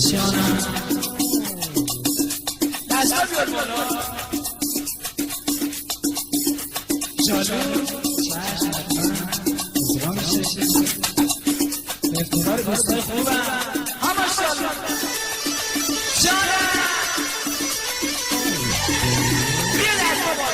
شانا. دستا بیار بالا. جالو. چشم حتما. زبان شش. افتخار دوستای خوبم. همه شانا. شانا. بیا دست بابا.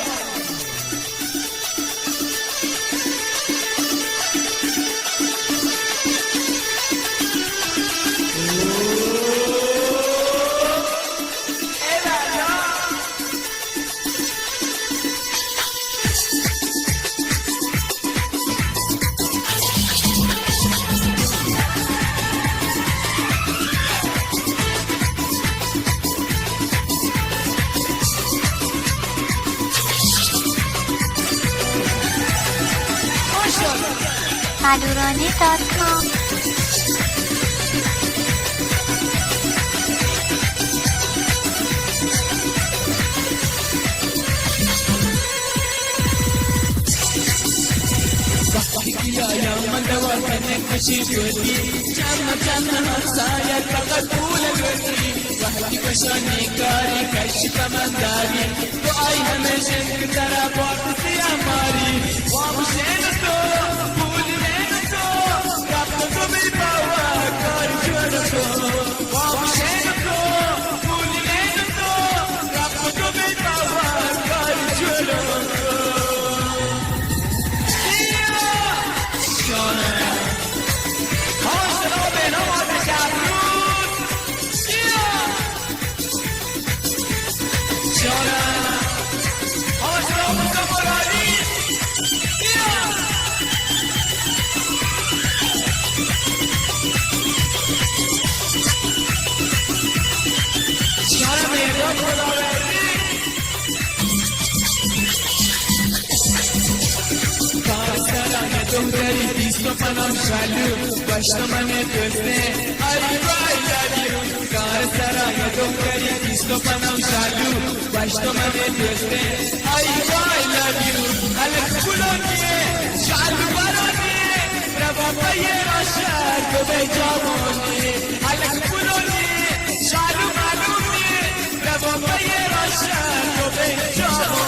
مادورانی دات کام. وقتی که یایم من دوا کنه کشی شدی، چند چند همسایه فقط پول گردی. وقتی کشانی کاری کشی پمنداری، تو آی همیشه که ترا باکسی اماری. وامشین تو، پول نین تو، رفت تو بی باور کار جوڑ تو. وامشین تو، پول نین تو، رفت تو بی باور کار جوڑ تو. کار سرا یه دختری بیست و پنج شالو، گوشت من دوسته، I, I love you. کار سرا یه دختری بیست و پنج شالو، گوشت من دوسته، I, I love you. الک گلونی، شالو بارانی، روا پای راشد تو به جوانی. الک گلونی، شالو معلومی، روا پای راشد تو به جوانی.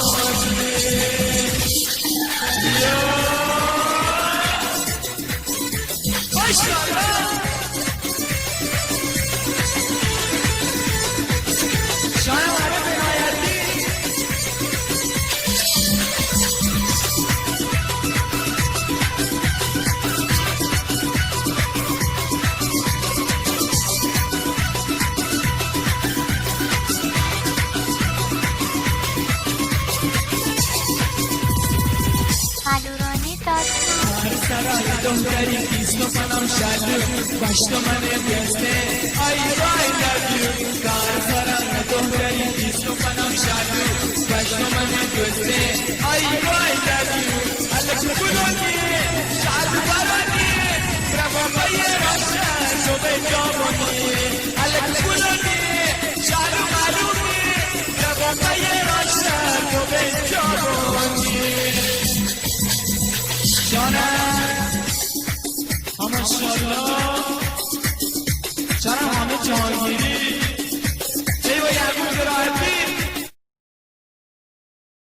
مادورانی دات کام. هر سرای دختری بیست و پنج شالو، گوشت من دوسته، I, I love you. کار سرای دختری بیست و پنج شالو، گوشت من دوسته، I, I love you. الک گلونی، شالو بارانی، روا پای راشد تو به جوانی. الک گلونی، شالو معلومی، روا پای راشد تو به جوانی. جانم، ماشاءالله. جانم، همه جهانگیری.